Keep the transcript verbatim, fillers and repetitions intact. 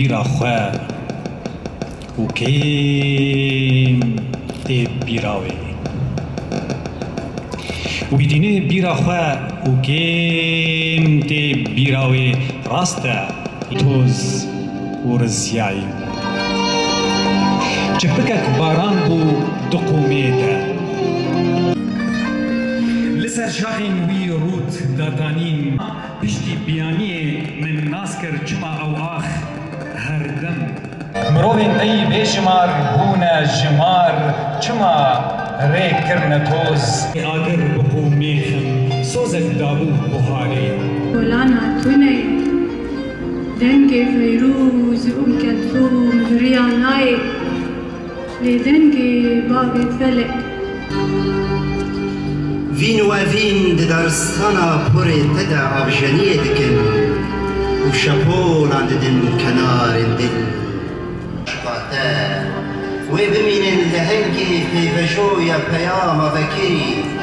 Bîra xwe û kêm tê bîra wê. Wî dînê bîra xwe û kêm tê bîra wê, rast e, toz û riziyayî. Çipikek baran bû di qûmê de. Li ser şaxên wî rût datanîn. Piştî biyaniyê min nas kir çima ew ax her dem. Mirovên te yî bêjimar bûne jimar, çima rê kirine toz? Agir bi qûmê xin, sozek dabû buharê. Kolana tune ye. Dengê Feyrûz û Umkelthûm ji riya nayê. Lê dengê bavê felek. Vîn we vîn di daristana porê te de avjeniyê dikin û şepolan didin kenarên dil. Şiqate wê bimînin lehengê pêvejoya peyama vekirî.